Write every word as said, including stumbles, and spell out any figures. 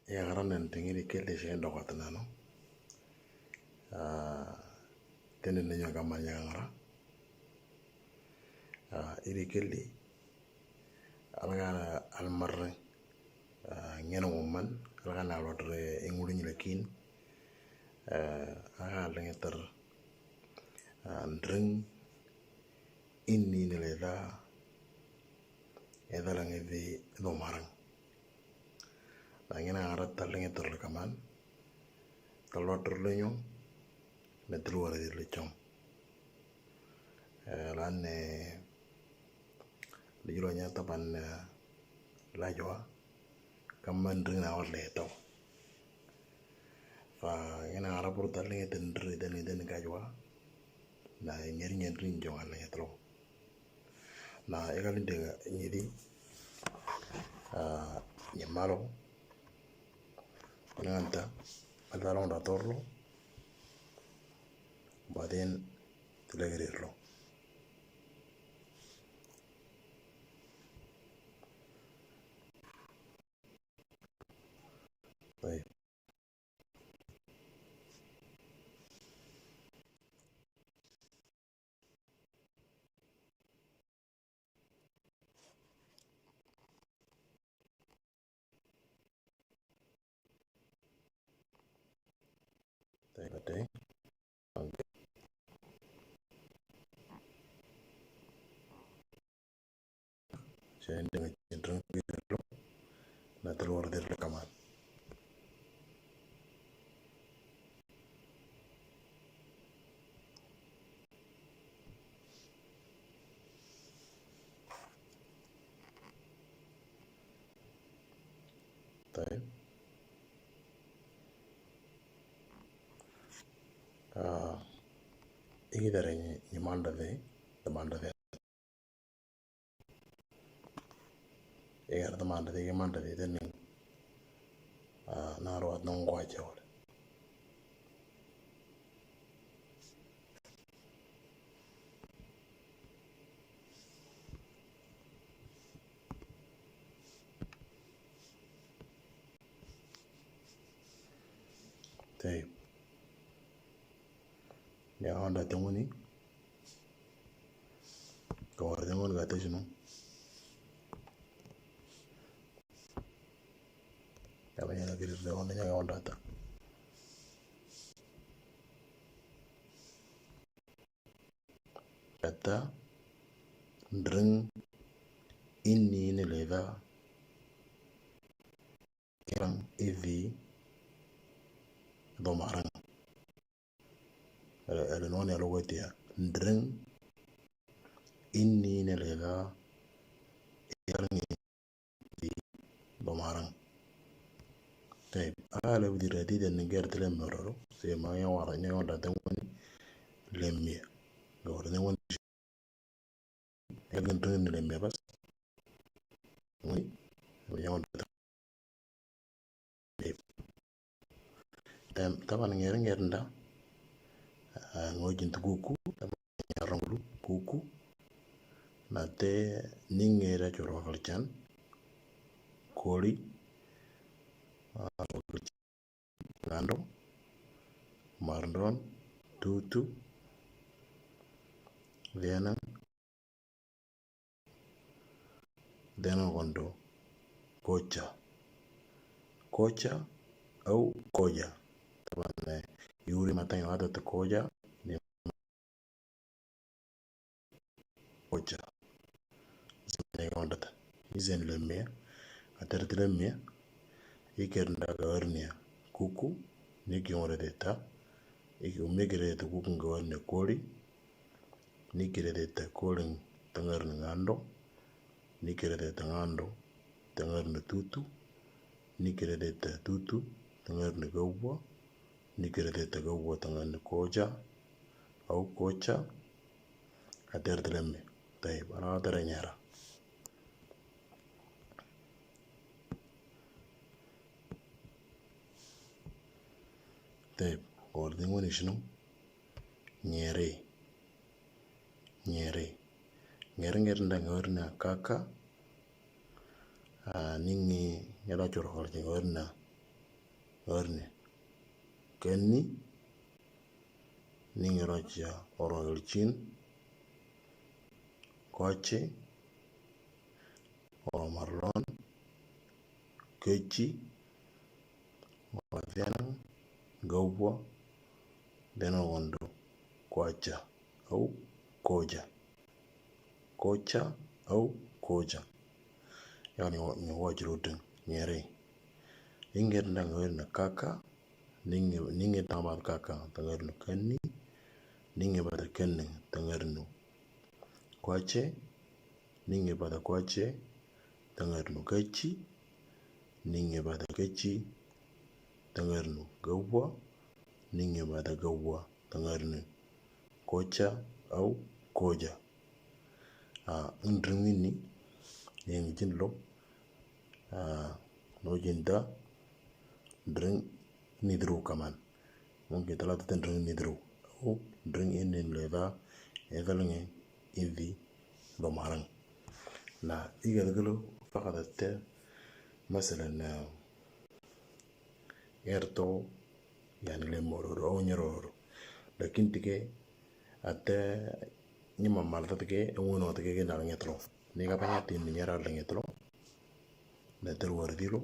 Yagara nan tingiri keli se dogat nano. Tene ne nyaga ma yagara. Iri keli alga almar ngena woman alga na lotre inguri nyilekin alga lengeter ndring ini nileda eda langevi domarang. Na ngena ara talinge terle kaman. Talo terle nyong. Na telu ara terle chong. Lan ne lejula nya tapan lajwa. Kaman ring na awal le tau. Fa ngena ara pur talinge tendri teni teni kajwa. Na ngeri ngeri nyong ale telo. Na egal de ngidi nyemalo nanta alta long da torlo. Baden tilegrirlo. Sending cendreng piro na telur dir rekaman. Tayo. Iki dare ni manda de, de manda de. Egar tamanda de manda de de ning. Na ro at nong gua jawle. Tayo. Ya onda tengoni. Kawar tengoni kata sino. Kama yana kiri tengoni ya onda ta. Kata ndring ini ini leda. Kerang ivi domarang. Ele noni alo gotia ndring ini ne lega. Kerang ivi domarang. Taib ala bidi rati dan neger tele meroro se ma ya wara nya wara tengoni lemia. Wara tengoni Yakin tuh ini lembe pas. Ngui, ngui nyawa datang. Taban ngere ngere nda. Ngui jintu kuku, taban nyarong lu kuku. Nate ningera choro kalchan. Koli. Ngando, marndon, tutu, dena, dena kondo, kocha, kocha, au koja. Taban yuri matang wata te koja ni. Ocha. Zene gondata. Izen lemia. Aterti lemia. Iker nda gawarnia kuku. Niki ngore deta. Iki umekere deta kuku ngawarnia koli. Nikere deta koli tangarni ngando. Nikere deta ngando tangarni tutu. Nikere deta tutu tangarni gawwa. Nikere deta gawwa tangarni koja. Au koja. Ater teleme. Taib, ana ater nyara. Taib, gordingo nishnu. Nyere. Nyere. Nyere nyere nda ngorna kaka. Ningi nyara choro kharje ngorna. ɣărni. Kǝnni, ningi roja oro ɣǝrjin. Koce, oro marlon. Kǝci, oro venang. Gǝvwa, venang wondo. Koca au koja. Koca au koja. Yak ni wajiro dǝng nyere. Inger dang ɣărni kaka. Ningi, ningi tang bad kaka tang ɣărni kǝnni. Ningi bad kǝnni tang ɣărni koce. Ningi bad koce tang ɣărni kǝci. Ningi bad kǝci tang ɣărni gǝvwa. Ningi bad gǝvwa tang ɣărni koca au koja. A, ǝng dǝrǝng ini, ǝng jin lo, a, no jin da, dǝrǝng nidru kaman. Mungkin talata tǝn dǝrǝng nidru. Au, dǝrǝng ini lo da, edalnge, idi, lo marang. Na, iga dagalo, fakada te, masalan, na, erto, yani le mororo, au nyeroro. Lakin tike, ate, nyima malta tike, enguno tike, ke nal ngetlo. Ni ka panya tin ni nyera le ngetlo. Na tel war dilo,